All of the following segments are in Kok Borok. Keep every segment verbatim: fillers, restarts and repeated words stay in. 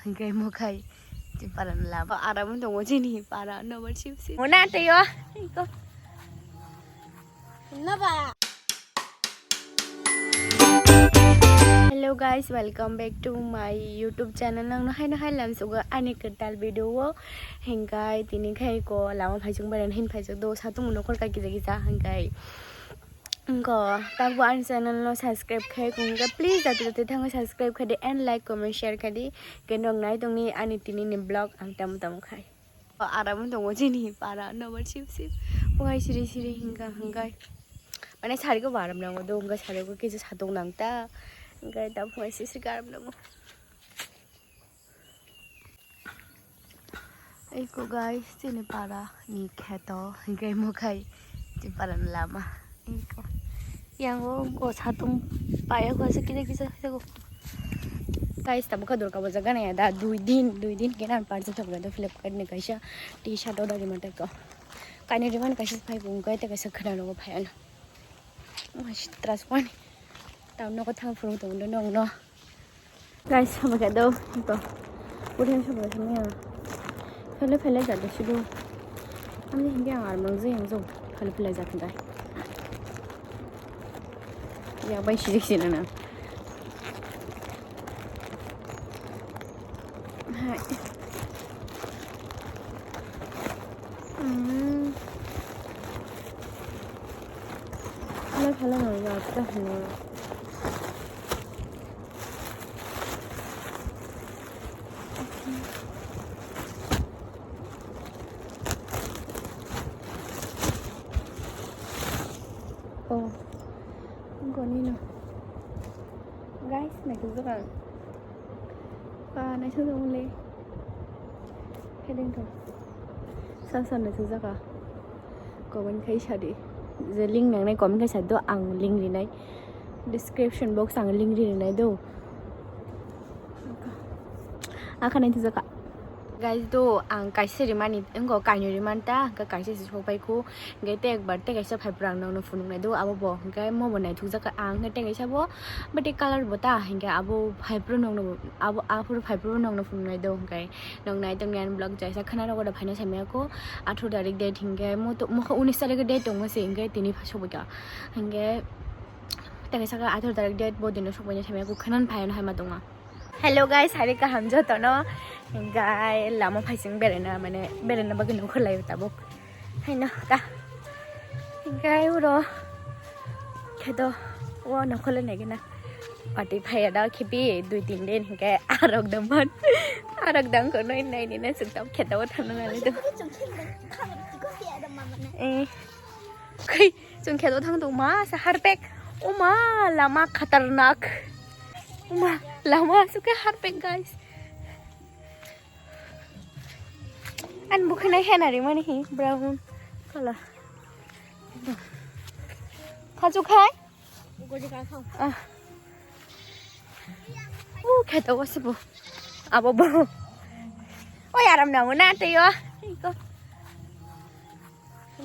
Hingke mokhai. Chipara lama. Aram tongo chini para no bar sip sip. Mona teyo. Iko. Naba. Hello guys, welcome back to my YouTube channel. Nang no hai no hai lam suga ani kwtal video o. Hingkai tini khai ko lama phaisung beren hin phaisung do satung no khor kai kisa kisa hingkai. Ko tak bo ani channel no subscribe khai kung ka please jati jati thango subscribe khai di and like comment share khai di. Ke nong nai tong ni ani tini ni vlog ang tam tam khai. Aram tongo chini para no bar sip sip. Bukai siri siri hingka hingkai. Mane sari ko baram nango do hingka sari ko kisa satung nang ta. Hingkai ta bukai siri siri garam nango. Eko guys, chini para ni kheto hingkai mokhai chini para ni lama. Eko. Yango go satung paya ko se kisa kisa ko. Guys, tamo kha Durga Puja gana ya da dui din, dui din kena parcel thok da Flipkart ni kaisa T-shirt order di mata ko. Kaini riman kaisa phai ko, kai ta kaisa khana rogo phai ano. Mas tras wani. Tamo no ko thang phuru to no no. Guys, sama khe do, ito. Puri ang sama khe niya. Phele phele jadu sudu. Ang hindi ang armang zing zong. Phele phele jadu dai. Ya bai sijik sina na. Hai. Hmm. Phele phele no ya ta hino. Oh, goni no. Guys, naithok jora. Pa naithok jora le. Heading to. San san naithok jora. Comment khai sadi. Je link nangnai comment khai sadi do ang link rinai. Description box ang link rinai do. Akha naithok jora. Guys do ang kaisa rimani wngkha kainwi rimanta hwnkhe kaisa se sokpai kho hwnkhe tei ekbar tei kaisa phaipra ang nokno phunuknai do abo bo hwnkhe mo bo naithok jora ang hwnkhe tei kaisa bo bwtwi colour bo ta hwnkhe abo phaipra nokno abo aphuru phaipra nokno phunuknai do hwnkhe. Noknai tongni ani vlog jaisa khana rogo da phaina samya ko athro tarik date hingke mo to mo unis tarik date tongo se hingke tini pha sobika hingke tei saka athro tarik date bo dino sokbaina samya ko khanan phaina haima tonga. Hello guys, hari kaham jotono hingke lama phaising berena mane berena bagwi nongkhor lai tabuk. Haino ta. Hingke uro kheto o nokhole nai gana. Pati phaiya da khibi dui tin din hingke arok dongman. Arok dong ko noi nai ni na sukta kheto o thangna nai do. Eh. Kai chung kheto thang do ma sa harpek. O ma lama khatarnak. O ma lama suke harpek guys. An bukhanai hena rimani hi brown color. Khachu khai? Ah. U kheto wasibo. Abo bo. Oi aram nango na teyo. Iko.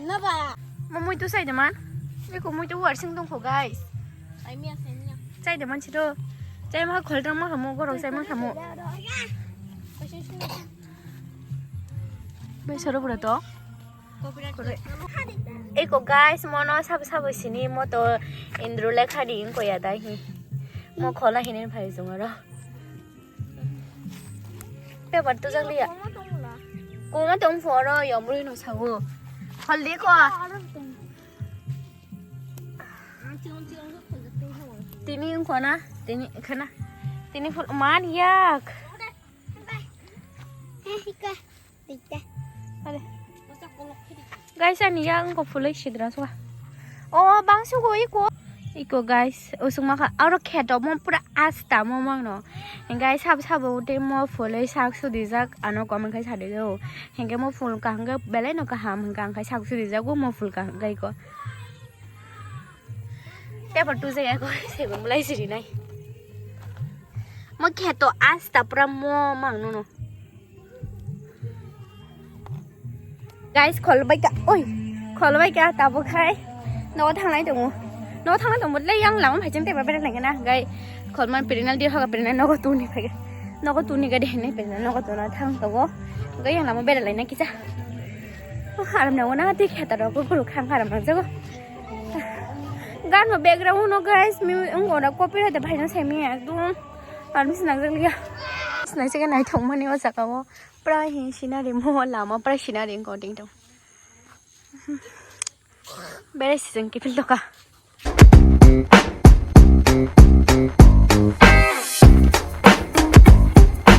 Naba. Mo muitu sai de man. Eko muitu warsing tongkho guys. Sai miya, sai miya. Sai de man chito. Sai ma khol tang ma hamo gorok sai ma hamo. Bai soro pura to. Eko guys mono sabo sabo sini moto Indru lekha di ingko ya dai hi. Mo khola hinin phai jongaro. Paper tujak liya. Koma tong phoro yomrui no sago. Hol di ko. Tini khona, tini khana. Tini phul man yak. Are. Guys, ani yang ko phulai sidra suka. Oh, bang sugo iko. Iko guys, usung maka aro kheto mo pura asta mo mangno. Guys, sab sabo te mo phulai sak sudijak ano comment khai sadi do. Hingke mo phul kaham ke belai no kaham hingke ang khai sak sudijak mo phul kaham ke iko. Paper tujak iko sebung mulai sirinai. Mo kheto asta pura mo mangno no. Guys, khol bai ka, oi, khol bai ka, tabo khai. Nogo thanglai tongo. Nogo thanglai tongo, le yang lama phai chang teba bera nang na, guys. Khol man perinal dir hoga perinal nogo tuni phai. Nogo tuni gari hinwi pena nogo tuna thang togo. Gaya lama bera laina kisa. Haram na wana ti khata ro ko kuru khang haram na jago. Gan mo background no guys mi ungo na copy hote bhai na semi ekdom. Haram sinang jang liya. Sinang se nai thong mani o jaga o. Prai hi scenery mo lama prai scenery ko ding to. Bere siseng kipil toka.